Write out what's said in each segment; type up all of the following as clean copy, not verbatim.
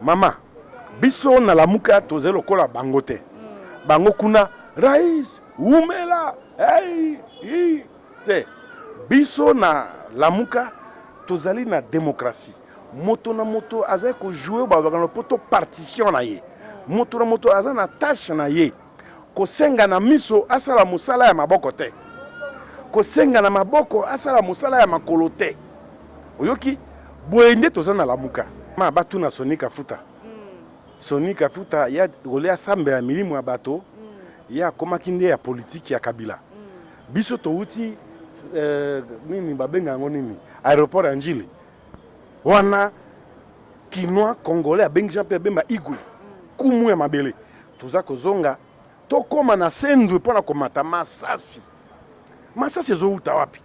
Mama, biso na Lamuka tozali lokola bango te. Bango kuna rais wumela hey, hi, te. Biso na Lamuka tozali na demokrasi. Moto na moto azali ko jouer balobaka na lopoto partition na ye. Moto na moto aza na tache na ye. Kosenga na miso asala mosala ya maboko te. Kosenga na maboko asala mosala ya makolo te. Oyoki? Boye nde toza na Lamuka. Ma batuna Sony Kafuta. Sony Kafuta ya olie asambela milimo ya bato, ye akomaki nde ya politique ya Kabila. Biso towuti nini babenga yango nini? Aeroport ya Ndjili. Wana Kinois Congolais abengi Jean Pierre Bemba Igwe, kumu ya mabele. Toza kozonga tokoma na Sendwe mpo na komata masasi. Masasi ezowuta wapi?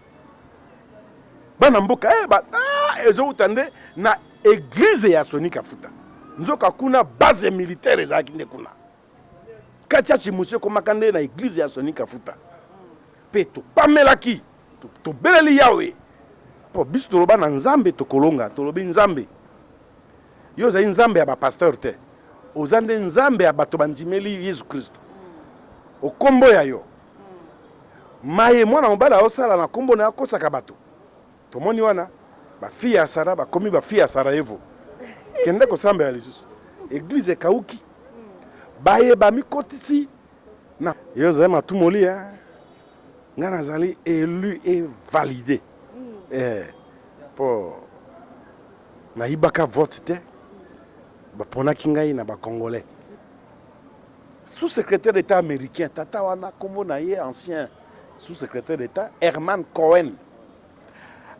Bana mboka eh, ba, ah, ezowuta nde na eglise ya Sony Kafuta. Nzoka kuna base militaire ezalaki nde kuna. Kati ya Chimusi ekomaka nde na eglise ya Sony Kafuta. Pe topamelaki, tobeleli Yahweh. Po biso toloba na Nzambe tokolonga, tolobi Nzambe. Yo ozali Nzambe ya ba pasteur te. Oza nde Nzambe ya bato bandimeli Yesu Kristo. Okombo ya yo. Maye mwana mobali aosala na kombo na ye akosaka bato. Tomoni wana ba fille ya Sarah bakomi ba fille ya Sarajevo. Kende kosambela lisusu. Eglise ekauki. Baye bamikotisi na yo ozali matumoli hein. Nga nazali elu et valide. Eh, po nayibaka vote te. Baponaki ngai na ba Congolais. Sous-secrétaire d'État américain, tata wana kombo na ye ancien sous-secrétaire d'État Herman Cohen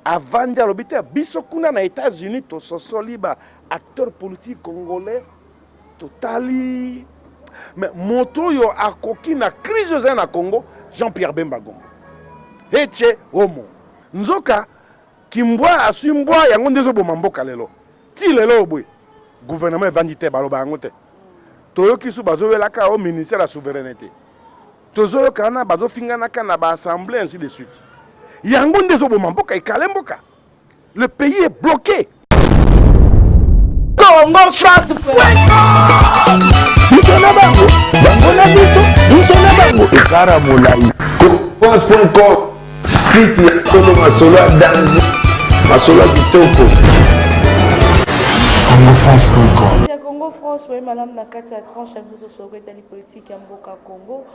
avandi alobi te biso kuna na États-Unis tososoli ba acteurs politiques congolais totali mais moto oyo akoki na crise oyo ezali na Congo, Jean-Pierre Bemba Gombo Ecce homo. Nzoka kimbwa aswi mbwa yango nde ezoboma mboka lelo ti lelo oyo boye gouvernement evandi te baloba yango te. Toyoki su bazowelaka o ministère ya souveraineté, tozoyoka wana bazofinganaka na ba assemblée ainsi de suite. Yango nde ezoboma mboka, ekale mboka, le pays est bloqué. Congo France biso na bango, bango na biso, biso na bango, ekara molai. France.com, site ya solo, masolo ya danger, masolo ya kitoko. CongoFrance.com. Ya Congo France, boye malamu na kati ya tranche ya biso tosolo etali politique ya mboka Congo.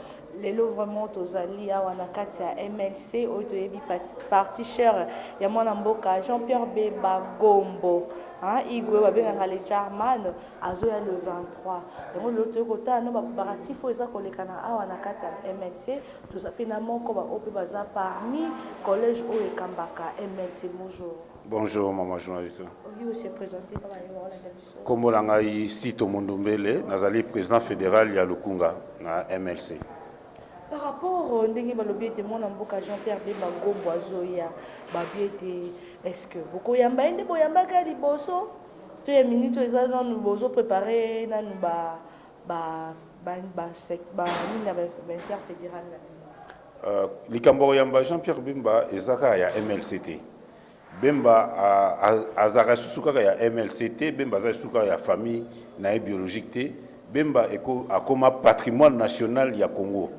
Lelo vraiment tozali awa na kati ya MLC oyo toyebi parti cher ya mwana mboka Jean-Pierre Bemba Gombo. Hein, Igwe babengaka le Jarman azoya le 23. Yango lelo toyei kotala no ba préparatifs oyo eza koleka na awa na kati ya MLC. Toza pe na moko ba oyo pe baza parmi collège oyo ekambaka MLC. Bonjour. Bonjour maman journaliste. Oyo se présenter pa baye baolanda biso. Kombo na ngai Sito Mondombele, nazali président fédéral ya Lukunga na MLC. Par rapport ndenge balobi ete mwana mboka Jean-Pierre Bemba Gombo azoya, babi ete est-ce que bokoyamba ye nde boyambaka ya liboso to ya minute oyo eza nanu bozo préparer nanu ba ba ba ba ba nini ya ba interfédéral na bino? Likambo ya koyamba Jean-Pierre Bemba eza kaka ya MLC te. Bemba azalaka lisusu kaka ya MLC te, Bemba aza lisusu kaka ya famille na ye biologique te. Bemba akoma patrimoine national ya Congo.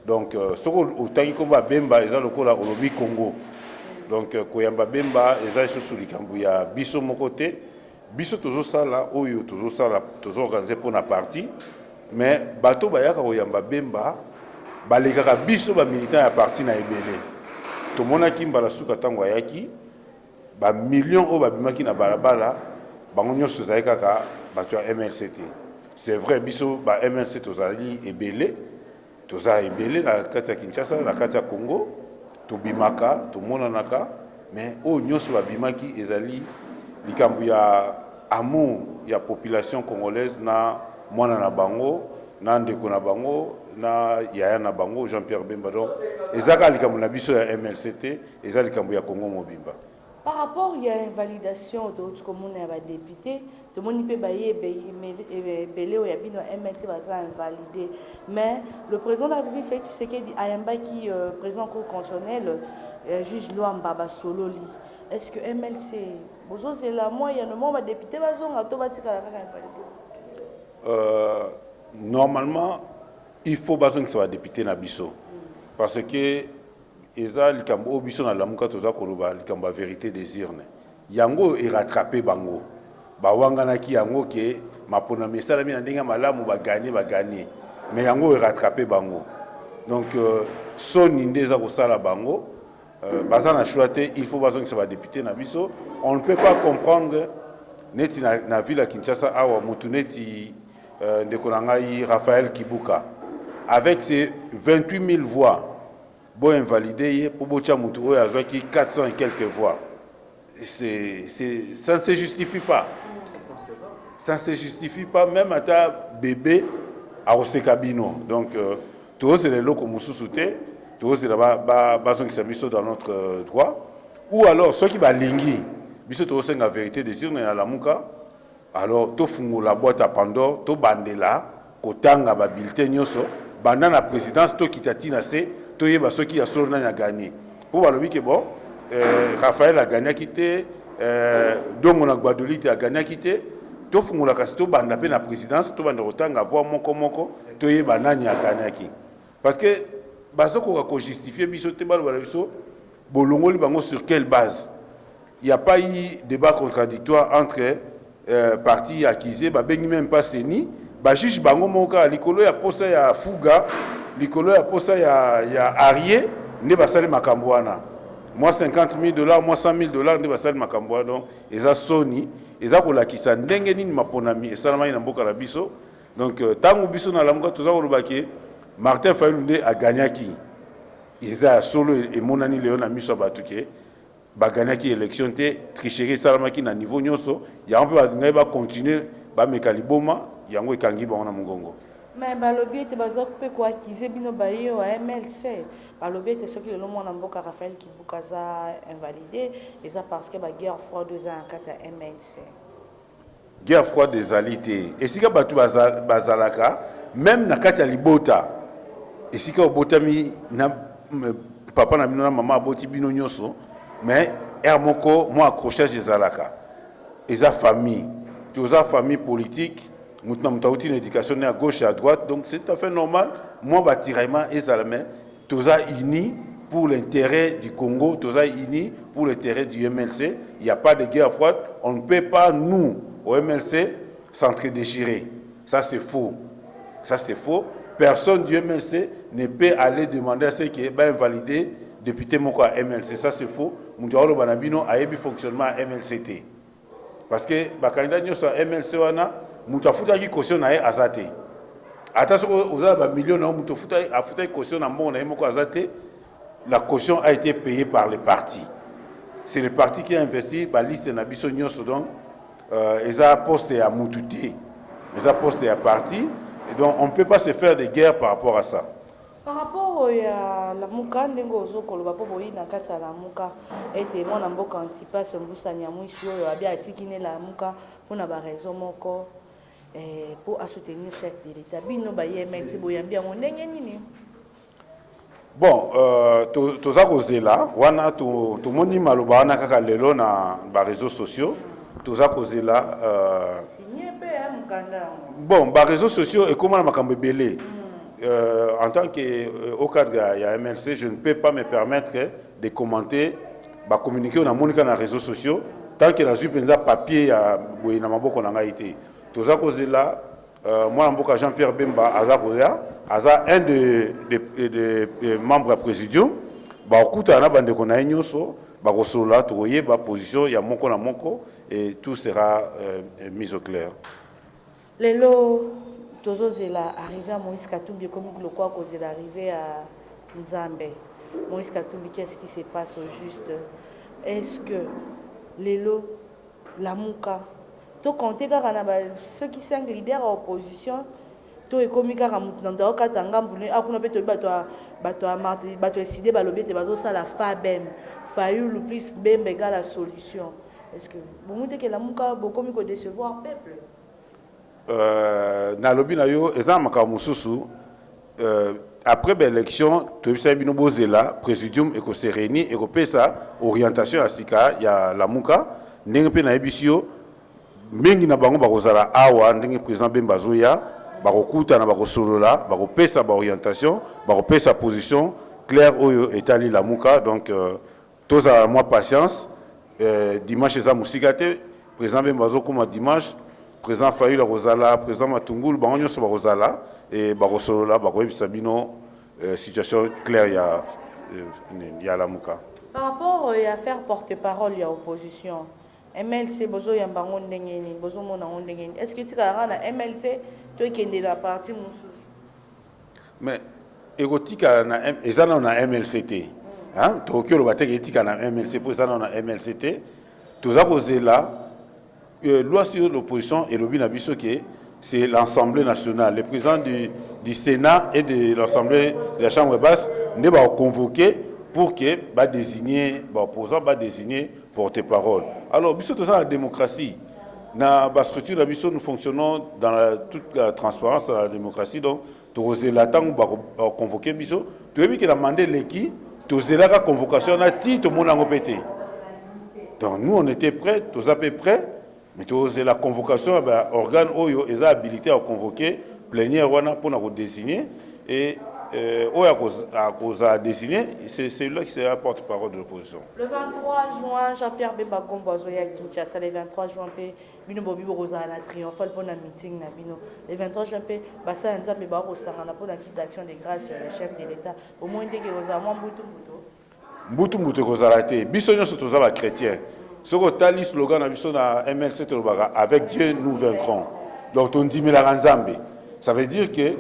Donc soki otangi kombo ya Bemba eza lokola olobi Congo. Donc koyamba Bemba eza lisusu likambo ya biso moko te. Biso tozosala oyo tozosala, tozo organiser pona parti, mais bato bayaka koyamba Bemba balekaka biso ba militants ya parti na ebele. Tomonaki mbala suka tango ayaki, ba millions oyo babimaki na balabala, bango nyonso ezalaki kaka bato ya MLC te. C'est vrai biso ba MLC tozali ebele, toza ebele na kati ya Kinshasa, na kati ya Congo, tobimaka, tomonanaka, mais oyo nyonso babimaki ezali likambo ya amour ya population congolaise na mwana na bango, na ndeko na bango, na yaya na bango Jean-Pierre Bemba. Donc eza kaka likambo na biso ya MLC te, eza likambo ya Congo mobimba. Par rapport ya invalidation touti komona ya ba depute, tomoni pe baye ebele oyo ya bino ya MLC baza invalide, mais le président de la République Félix Tshisekedi ayambaki président cour constitutionnelle juge Luamba basololi. Est-ce que MLC bozozela mwa yano mwa ba depute bazonga to batikala kaka invalide? Normalement, il faut bazongisa badéputé na biso, parce que eza likambo oyo biso na Lamuka toza koloba, likambo ya vérité des urnes. Yango oyo erattrape bango, bawanganaki yango ke maponami esalami na ndenge ya malamu, bagagner, bagagner, mais yango oyo erattrape bango. Donc soni nde eza kosala bango. Baza na choix te, il faut bazongisa badéputé na biso. On ne peut pas comprendre neti na ville ya Kinshasa awa, motu neti ndeko na ngai Raphaël Kibuka, avec ses 28 000 voix, boinvalide ye mpo botya motu oyo azwaki 400 et quelques voix. Ça ne se justifie pas, ça ne se justifie pas. Même ata bébé akoseka bino. Donc tozozela eloko mosusu te, tozozela bazongisa biso dans notre droit, ou alors soki balingi biso, tozosenga vérité des urnes na Lamuka. Alors tofungola boîte à Pandore, tobandela kotanga babulletin nyonso, banda na présidence, tokita ntina se, toyeba soki ya solo nani agagné. Mpo balobi ke bon, Raphaël agagnaki te, Dongo na Gbadolite agagnaki te. Tofungola kasi, tobanda mpe na présidence, tobanda kotanga voix moko moko, toyeba nani agagnaki, parce que bazokoka kojustifie biso te. Baloba na biso bolongoli bango sur quelle base? Il n'y a pas eu débat contradictoire entre parti accusé, babengi même pas CENI, bajuge bango moko kaka likolo ya posa ya fuga, likolo ya posa ya arie nde basali makambo wana. Mwa 50 000 $, mwa 100 000 $, nde basali makambo wana. Donc eza soni, eza kolakisa ndenge nini maponami esalamaki na mboka na biso. Donc ntango biso na Lamuka toza koloba ke Martin Fayulu nde agagnaki, eza ya solo. Emonani lelo na miso ya bato ke bagagnaki élection te, tricherie esalamaki na niveau nyonso. Yango mpe balingaki bacontinue, bameka liboma, yango ekangi bango na mongongo. Mais balobi ete baza mpe koaccuser bino bayo ya MLC. Balobi ete soki lelo mwana mboka Raphaël Kibuka aza invalidé, eza parce que baguerre froide eza na kati ya MLC. Guerre froide ezali te. Esika bato bazalaka, même na kati ya libota, esika obotami na papa na bino na mama aboti bino nyonso, mais heure moko mwa accrochage ezalaka. Eza famille, toza famille politique. Motu na moto auti na éducation ne à gauche et à droite, donc c'est tout à fait normal mwa batiraillement ezala. Mais toza unis pour l'intérêt du Congo, toza unis pour l'intérêt du MLC. Il n'y a pas de guerre froide. On ne peut pas, nous, au MLC, s'entre-déchirer. Ça, c'est faux, ça, c'est faux. Personne du MLC ne peut aller demander à ce que ba invalider député moko ya MLC. Ça, c'est faux. Moto aoloba na bino ayebi fonctionnement ya MLC te, parce que bakandidat nyonso ya MLC wana, moto afutaki caution na ye aza te. Ata soki oza na bamillion na yo, moto afutaki caution na mbongo na ye moko aza te. La caution a été payée par le parti, c'est le parti qui a investi baliste na biso nyonso. Donc eza poste ya mutu te, eza poste ya parti, et donc on ne peut pas se faire de guerre par rapport à ça. Par rapport ya Lamuka, ndenge ozokoloba, mpo boyi na kati ya Lamuka ete mwana mboka Antipas Mbusa Nyamwisi oyo abi atiki ne Lamuka mpona baraison moko mpo asoutenir chef de l'État, bino baye MLC boyambi yango ndenge nini? Bon, toza kozela wana. Tomoni maloba wana kaka lelo na baréseaux sociaux. Toza kozela. Signe mpe mokanda yango. Bon, baréseaux sociaux ekóma na makambo ebele. En tant que au cadre ya MLC, je ne peux pas me permettre de commenter bacommuniqué oyo namoni kaka na réseaux sociaux, tant que nazwi mpenza papier ya boye na maboko na ngai te. Toza kozela mwana mboka Jean Pierre Bemba aza koya, aza un de membre ya présidium. Bakokutana na bandeko na ye nyonso, bakosolola, tokoyeba position ya moko na moko et tout sera mis au clair. Lelo tozozela arrivé ya Moïse Katumbi, ekomi lokola kozela arrivé ya Nzambe. Moïse Katumbi, qu'est-ce qui se passe au juste? Est-ce que lelo Lamuka tocompte kaka na soki 5 leader ya opposition, to ekomi kaka motu na moto akokata ngambu akuna? Mpe toyebi bato eside balobi ete bazosala fabem, Fayulu plus Bemba égale la solution. Est ce que bomoni te ke Lamuka bokomi kodécevoir peuple? Nalobi na yo, eza na makambo mosusu. Après baélection, toyebisaki bino bozela, présidium ekose réunir, ekopesa orientation ya sika ya Lamuka. Ndenge mpe nayebisi yo, Mingi na bango bakozala awa ndenge President Bemba azoya, bakokutana, bakosolola, bakopesa ba orientation, bakopesa position claire oyo etali Lamuka. Donc tozala na mwa patience, dimanche eza mosika te, President Bemba azokoma dimanche, President Fayulu akozala, President Matungulu, bango nyonso bakozala et bakosolola, bakoyebisa bino situation claire ya ya Lamuka. Par rapport ya affaire porte-parole ya opposition, MLC bozo yamba yango ndenge nini? Bozo mona yango ndenge nini? Est ce que etikala kaka na MLC to ekende na parti mosusu? Mais ekotikala na eza nano na MLC te. Hein? Tokoki oloba te ke etikala na MLC mpo eza nano na MLC te. Toza kozela loi sur l'opposition elobi na biso ke c'est l'Assemblée nationale, le président du Sénat et de l'Assemblée de la Chambre basse nde ba convoquer pour que ba désigner ba opposants, ba désigner porte-parole. Alors biso toza na démocratie, na ba structure na biso, nous fonctionnons dans toute la transparence, dans la démocratie. Donc tokozela ntango ba convoquer biso. Toyebi ke na mandat eleki tozelaka convocation na ti tomona yango mpe te. Donc nous, on était prêts, toza mpe prêts, mais tozela convocation ya ba organe oyo eza habilité ya convoquer plénière wana mpona kodésigner, et oyo akozala désigné, c'est celui-là qui sera porte-parole de l'opposition. Le 23 juin, Jean-Pierre Bemba Gombo azoya Kinshasa le 23 juin mpe bino bobi bokozala na triomphal mpona meeting na bino. Le 23 juin mpe basala ya Nzambe bakosangana mpona culte d'action de grâce ya chef de l'État. Omoni ndenge ekozala mwa mbutu mbutu? Mbutu mbutu ekozala te. Biso nyonso toza ba chrétien. Soki otali slogan na biso na MLC, tolobaka "Avec Dieu, nous vaincrons". Donc tondimelaka Nzambe. Ça veut dire que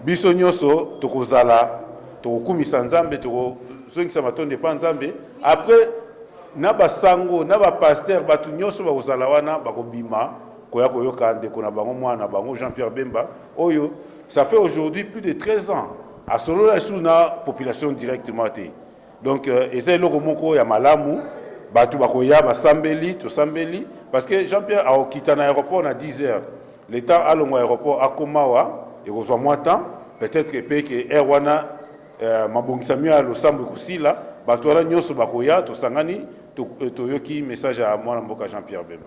biso nyonso tokozala, tokokumisa Nzambe, tokozongisa matondo epa Nzambe. Après, na basango, na bapasteur, bato nyonso bakozala wana, bakobima koya koyoka ndeko na bango, mwana na bango Jean-Pierre Bemba, oyo ça fait aujourd'hui plus de 13 ans asolola lisusu na population directement te. Donc eza eloko moko ya malamu. Bato bakoya, basambeli, tosambeli, parce que Jean-Pierre akokita na aéroport na 10 heures. Le temps alongwa aéroport, akoma wa, ekozwa mwa temps. Peut-être mpe ke heure wana mabongisami ya losambo ekosila. Bato wana nyonso bakoya, tosangani, toyoki message ya mwana mboka Jean-Pierre Bemba.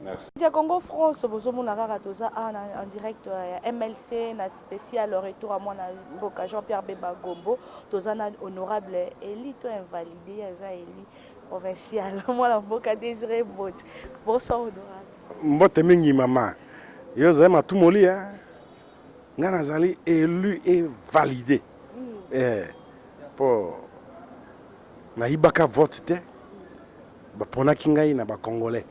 Merci. Ya Congo France, bozomona kaka toza awa en direct ya MLC na spécial retour ya mwana mboka Jean-Pierre Bemba Gombo. Toza na honorable élu to invalidé, aza élu provincial, mwana mboka Désiré Mbote. Bonsoir, honorable. Mbote mingi, mama. Yo ozali matumoli ya ngai, nazali élu et validé mpo nayibaka vote te. Baponaki ngai na Bacongolais,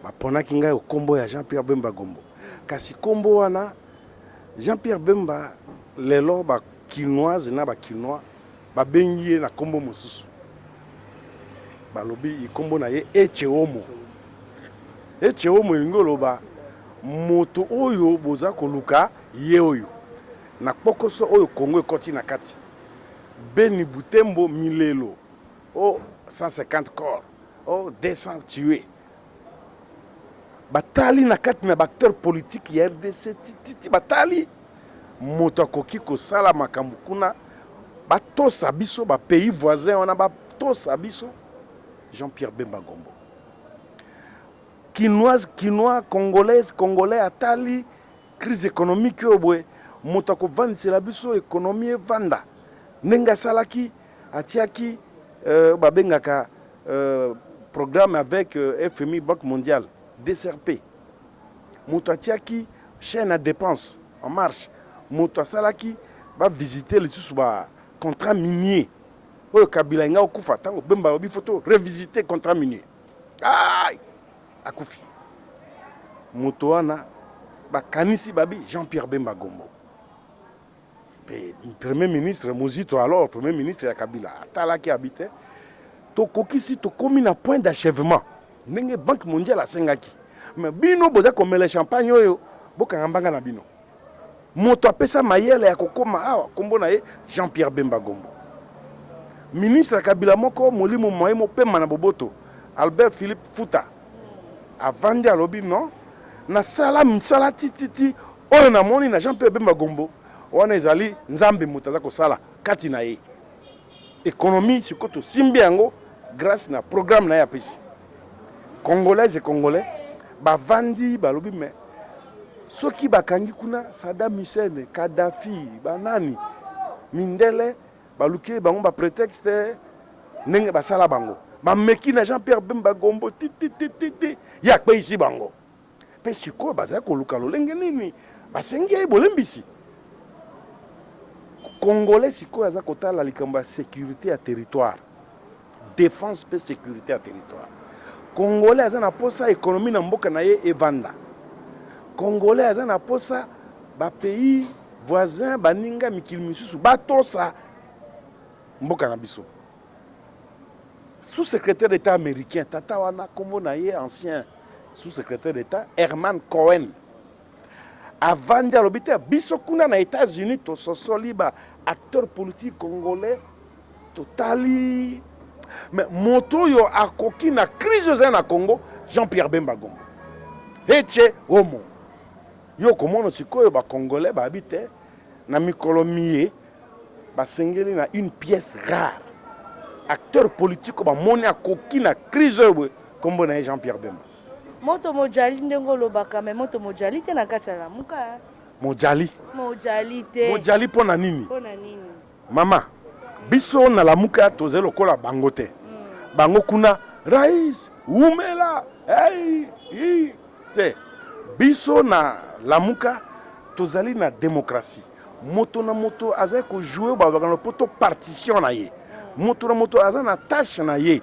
baponaki ngai nkombo ya Jean Pierre Bemba Gombo. Kasi nkombo wana Jean Pierre Bemba, lelo Bakinoise na Bakinois babengi ye na nkombo mosusu. Balobi nkombo na ye Echeomo. Echeomo elingi oloba moto oyo boza koluka, ye oyo na kpokoso oyo Kongo ekɔti na kati, Beni, Butembo, milelo o 150 corps, o 200 tués. Batali na kati na baacteur politique ya RDC tititi, batali moto akoki kosala makambo kuna, batosa biso, bapays voisin wana batosa biso, Jean-Pierre Bemba Gombo. Kinoise, Kinois, Congolaise, Congolais atali crise économique oyo boye, moto akovandisela biso économie evanda ndenge asalaki, atiaki babengaka programme avec FMI, Banque mondiale, DCRP. Moto atiaki chaîne à dépense en marche, moto asalaki bavisite lisusu bacontrat minier oyo Kabila enga okufa. Ntango Bemba alobi faut to revisiter contrat minier, ai akufi. Moto wana bakanisi babi Jean-Pierre Bemba Gombo. Mpe premier ministre Mozito, alors premier ministre ya Kabila, atalaki abi te, tokokisi, tokomi na point d'achèvement ndenge Banque mondiale asengaki. Mais bino boza komela champagne oyo, bokanga mbanga na bino. Moto apesa mayele ya kokóma awa, nkombo na ye Jean Pierre Bemba Gombo. Ministre ya Kabila moko, molimo moye mopema na boboto, Albert Philippe Futa, avandi, alobi non, nasala misala tititi oyo namoni na Jean Pierre Bemba Gombo wana, ezali Nzambe moto aza kosala kati na ye. Économie sikoyo tosimbi yango grâce na programme na ye apesi. Congolaise et Congolais, Bavandi balobi mais soki bakangi kuna Saddam Hussein, Kadhafi, banani mindele balukeli bango ba prétexte ndenge basala bango bameki na Jean Pierre Bemba Gombo ti ti ti ti ti ye akweisi bango mpe sikoyo bazali koluka lolenge nini basengi ye bolembisi. Congolais sikoyo aza kotala likambo ya sécurité ya territoire, défense mpe sécurité ya territoire. Congolais aza na posa économie na mboka na ye evanda. Congolais aza na posa ba pays voisin baninga mikili misusu batosa mboka na biso. Sous-secrétaire d'État américain tata wana kombo na ye ancien sous-secrétaire d'État Herman Cohen avandi alobi te biso kuna na États-Unis tososoli ba acteurs politiques congolais totali mais moto oyo akoki na crise ezali na Congo, Jean-Pierre Bemba Gombo ece homo. Yo okomona sikoyo ba congolais bayebi te na mikolo miye basengeli na une pièce rare acteur politique oyo bamoni akoki na crise oyo boye, kombo na ye Jean-Pierre Bemba. Moto mojali ndenge olobaka mais moto mojali te na kati ya Lamuka hein. Mojali. Mojali te. Mojali mpo na nini? Mpo na nini? Mama, biso na Lamuka tozali lokola bango te. Bango kuna rais wumela hey, hi, te. Biso na Lamuka tozali na démocratie. Moto na moto azali kojouer balobaka na lopoto partition na ye. Moto na moto aza na tâche na ye.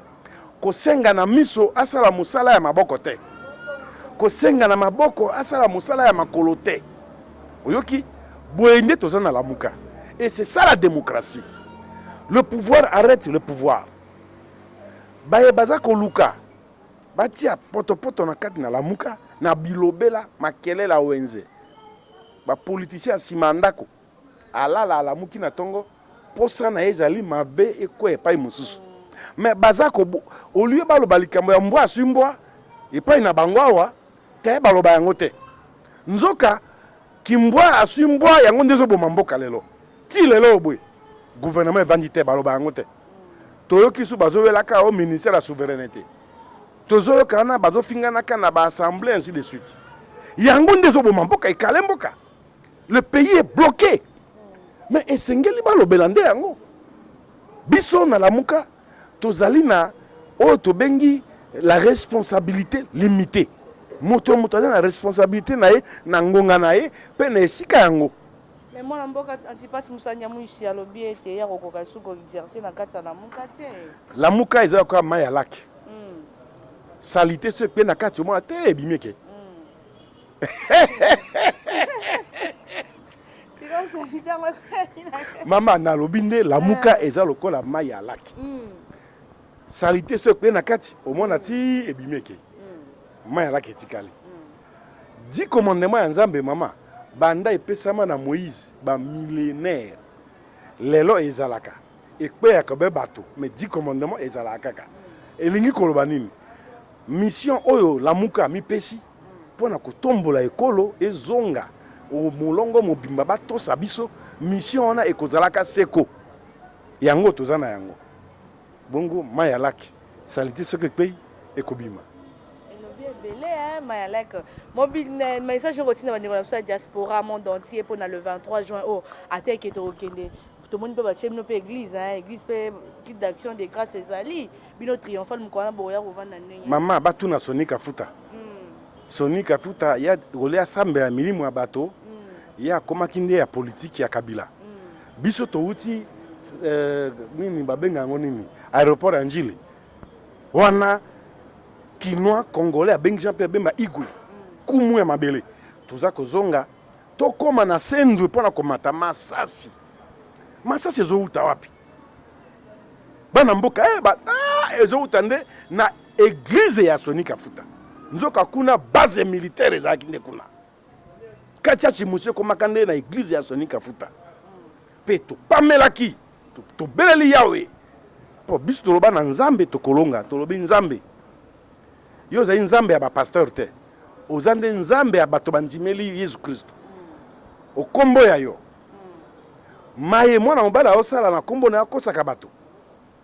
Kosenga na miso asala mosala ya maboko te. Kosenga na maboko asala mosala ya makolo te. Oyoki? Boye nde toza na Lamuka. Et c'est ça la démocratie. Le pouvoir arrête le pouvoir. Baye baza koluka batia potopoto na kati na Lamuka na bilobela makelela wenze. Ba politiciens ya sima ya ndako alala alamuki na tongo posa na ye ezali mabe ekweya epai mosusu. Mais baza ko au lieu baloba likambo ya mbwa aswi mbwa epai na bango awa te baloba yango te. Nzoka kimbwa aswi mbwa yango nde ezoboma mboka lelo. Ti lelo oyo boye gouvernement evandi te baloba yango te. Toyoki su bazowelaka o ministère ya souveraineté. Tozoyoka wana bazofinganaka na ba assemblée ainsi de suite. Yango nde ezoboma mboka ekale mboka. Le pays est bloqué. Mais esengeli balobela nde yango. Biso na Lamuka tozali na oyo tobengi la responsabilité limitée. Moto moto aza na responsabilité na ye na ngonga na ye mpe na esika yango. Mais mwana mboka Antipas Musa Nyamwisi alobi ete ye akokoka lisusu ko exercer na kati ya Lamuka te. Lamuka eza lokola mayi ya lac. Salite soki ekweyi na kati omona te ebimi eke. Mama nalobi nde Lamuka eza lokola mayi ya lac. Salite soki ekweyi na kati omona ti ebimi eke. Mayi ya lac etikali. Dix commandements ya Nzambe mama banda epesama na Moïse ba millenaires lelo ezalaka ekweyaka be bato mais dix commandements ezalaka kaka. Elingi koloba nini? Mission oyo Lamuka amipesi mpo na kotombola ekolo ezonga o molongo mobimba batosa biso, mission wana ekozalaka seko. Yango toza na yango. Bongo mayi ya lac salite soki ekweyi ekobima. Elobi ebele hein mayi ya lac. Mobile message okotinda bandeko na biso ya diaspora monde entier mpo na le 23 juin oyo ata eke tokokende tomoni mpe batie bino mpe église hein église mpe culte d'action de grâce ezali bino triomphal mokolo wana bokoya kovanda ndenge Mama batuna Sony Kafuta. Sony Kafuta ya olie asambela milimo ya bato ye akomaki nde ya politique ya Kabila. Biso towuti euh, nini babenga yango nini aéroport ya Ndjili wana kinois congolais abengi Jean Pierre Bemba Igwe kumu ya mabele. Toza kozonga tokoma na Sendwe mpo na komata masasi. Masasi ezowuta wapi? Bana mboka eh, ba, ah, ezowuta nde na eglise ya Sony Kafuta. Nzoka kuna base militaire ezalaki nde kuna kati ya Chimusi ekomaka nde na eglise ya Sony Kafuta. Mpe topamelaki, tobeleli Yawe mpo biso toloba na Nzambe tokolonga. Tolobi Nzambe, yo ozali Nzambe ya ba pasteur te, oza nde Nzambe ya bato bandimeli Yesu Kristo. Okombo ya yo maye mwana mobali aosala na kombo na ye akosaka bato.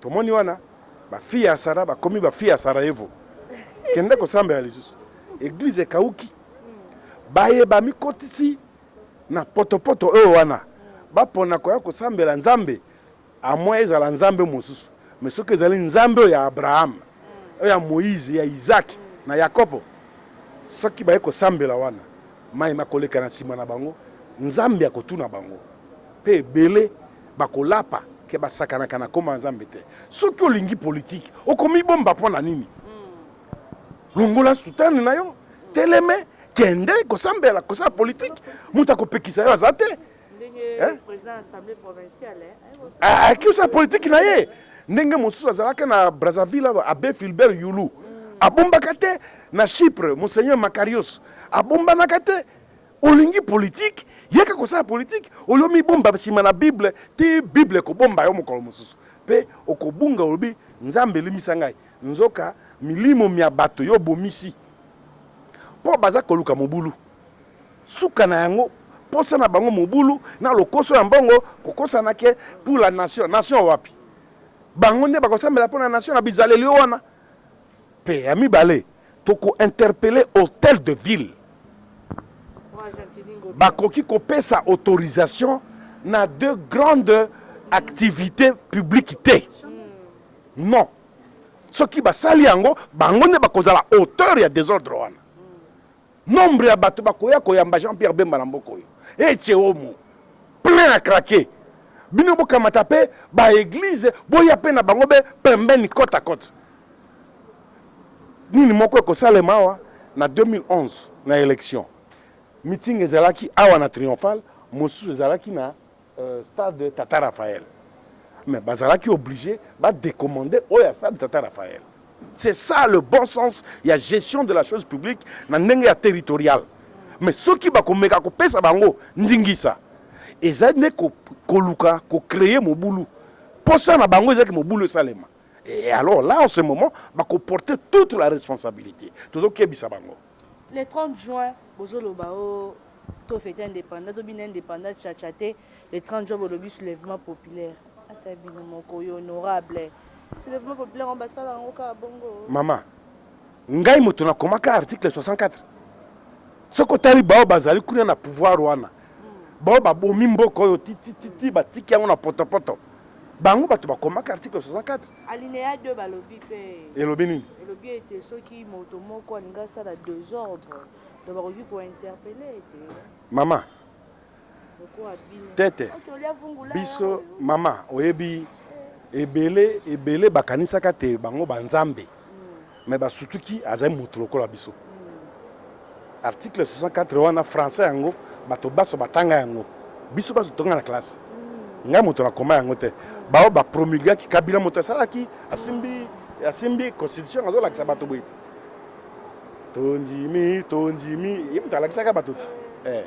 Tomoni wana ba fille ya Sara bakomi ba fille ya Sarajevo. Kende kosambela lisusu. Eglise ekauki. Baye bamikotisi na potopoto oyo wana, bapona koya kosambela Nzambe, à moins ezala Nzambe mosusu. Mais soki ezali Nzambe oyo ya Abraham, oyo ya Moïse, ya Isaac na Yakobo, soki baye kosambela wana, maye makoleka na nsima na bango, Nzambe akotuna bango. Mpe ebele bakolapa ke basakanaka na kombo ya Nzambe te. Soki olingi politique, okomibomba mpo na nini? Longola soutane na yo, teleme, kende kosambela, kosala politique. Moto akopekisa yo aza te. Eh? Ayaki kosala politique na ye. Ndenge mosusu azalaka na Brazzaville awa, Abbe Philbert Yulu. Abombaka te. Na Chypre, Monseigneur Makarios abombanaka te. Olingi politique, yaka kosala politique. Olie omibomba sima na Bible, ti Bible ekobomba yo mokolo mosusu. Pe okobunga olobi, Nzambe limbisa ngai. Nzoka milimo mya bato yo obomisi mpo baza koluka mobulu. Suka na yango posa na bango mobulu na lokoso ya mbongo, kokosana ke pour la nation. Nation wapi? Bango nde bakosambela mpo na nation na bizaleli oyo wana? Mpe ya mibale, toko interpeller hotel de ville. Bakoki kopesa autorisation na deux grandes activites publiques te. Non. Soki basali yango, bango nde bakozala auteur ya desordre wana. Nombre ya bato bakoya koyamba Jean-Pierre Bemba na mboka oyo. Ece homo. Plein à craquer. Bino bokamata pe ba eglise boya pe na bango be pembeni cote à cote. Nini moko ekosalema awa na 2011 na election. Meeting ezalaki awa na Triomphal, mosusu ezalaki na Stade Tata Raphaël. Mais bazalaki oblige ba decommander oyo ya Stade Tata Raphaël. C'est ça le bon sens ya gestion de la chose publique na ndenge ya territorial. Mais soki bakomeka kopesa bango ndingisa, eza nde koluka ko créer mobulu. Posa na bango ezaki mobulu esalema. Et alors là en ce moment bako porter toute la responsabilité. Tozokebisa bango. Le 30 juin bozoloba oh to fete independant tobina independant chacha te le 30 juin bolobi soulèvement populaire ata bino moko oyo honorable soulèvement populaire yango basala yango kaka bongo. Mama ngai moto nakomaka article 64 soki otali baoyo bazali kuna na pouvoir wana baoyo babomi mboka oyo titititi batiki yango na potopoto bango bato bakomaka article 64. Alinéa 2 balobi pe. Elobi nini? Elobi ete soki moto moko alingi asala desordre donc bakoki ko interpeller ete. Mama. Lokola bino. Tete. Ok, olia vungula. Biso mama oyebi ebele ebele bakanisaka te bango ba nzambe. Mais basutuki azali moto lokola biso. Article 64 wana français yango bato baso batanga yango. Biso baso tonga na classe. Ngai moto nakoma yango te. Bao ba promulgaki Kabila moto asalaki asimbi asimbi constitution azolakisa bato boye te. Tondimi tondimi ye moto alakisaka bato te. Eh,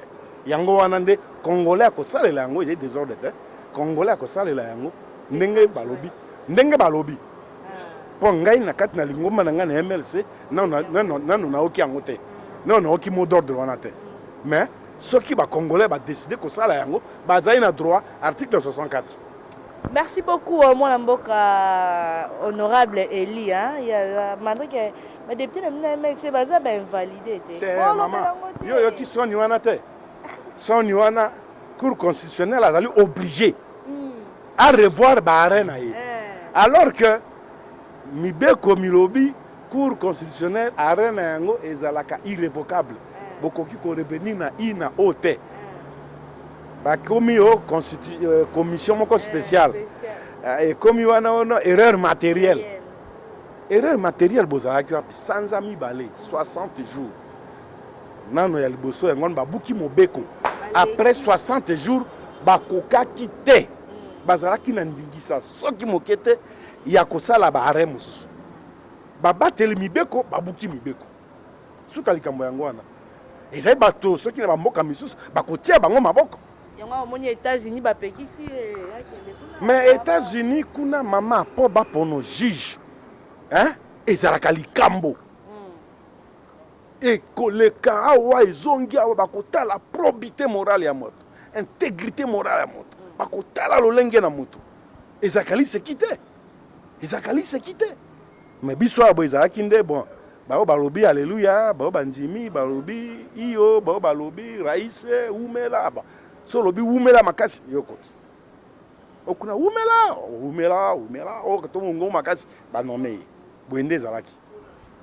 yango wana nde congolais akosalela yango ezali desordre te. Congolais akosalela yango ndenge balobi ndenge balobi. Mpo ngai na kati na lingomba na ngai na MLC nano naoki yango te, nano naoki mot d'ordre wana te. Mais soki ba congolais ba décider kosala yango, bazali na droit, article 64. Merci beaucoup mwana mboka honorable Elie hein ya malgré que ba député na bino ya MLC baza ba invalide te. Te mama, yo oyoki soni wana te? Soni wana cour constitutionnelle azali obligé a revoir ba arrêt na ye alors que mibeko milobi cour constitutionnelle arrêt na yango ezalaka irrévocable, bokoki ko revenir na i na o te. Bakomi yo commission moko spéciale ekomi wana ono erreur matérielle. Erreur matérielle bozalaki wapi sanza mibale 60 jours nano ya liboso yango wana babuki mobeko après 60 jours bakokaki te, bazalaki na ndingisa soki moke te ya kosala ba arrêt mosusu. Babateli mibeko babuki mibeko. Suka likambo yango wana ezali bato soki na bamboka misusu bakotia bango maboko. Yango omoni États-Unis bapekisi ye akende kuna. Mais États-Unis kuna mama po bapono juge hein ezalaka likambo. Ekoleka awa ezongi awa bakotala probité morale ya moto, intégrité morale ya moto, bakotala lolenge na moto. Ezalaka liseki te, ezalaka liseki te. Mais biso awa boye ezalaki nde bon. Baoyo balobi aleluya, baoyo bandimi balobi iyo, baoyo balobi raise wumela. Ba so olobi wumela makasi, yo okoti okuna wumela wumela wumela, oyo to mongongo makasi banome ye. Boye nde ezalaki.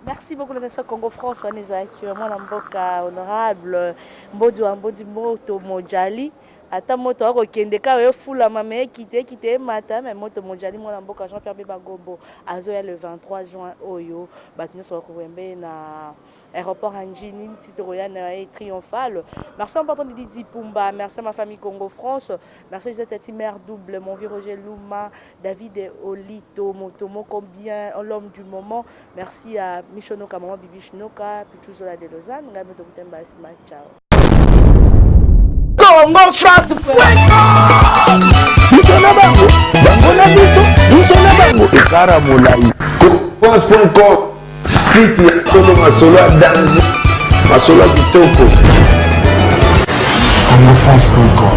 Merci beaucoup na Congo France. Wana ezalaki mwana mboka honorable Mbodi wa Mbodi Moto Mojali. Ata moto akokende kaka efulama, me ekite ekite emata, me moto mojali. Mwana mboka Jean Pierre Bemba Gombo azoya le 23 juin oyo. Bato nyonso bakoyembe na aéroport ya Ndjili nti tokoya na ye triomphal. Merci important Didi Pumba, merci à ma famille Congo France, merci Tati mère double, mon vieux Roger Luma, David Olito moto moko bien, l'homme du moment. Merci à Michonoka, maman Bibi Shinoka, Pichuzola de Lausanne. Ngai moto kutemba nsima, ciao. Congo France. Biso na bango, bango na biso, biso na bango ekara molai. France.com, site ya solo, masolo ya danger, masolo ya kitoko. congofrance.com.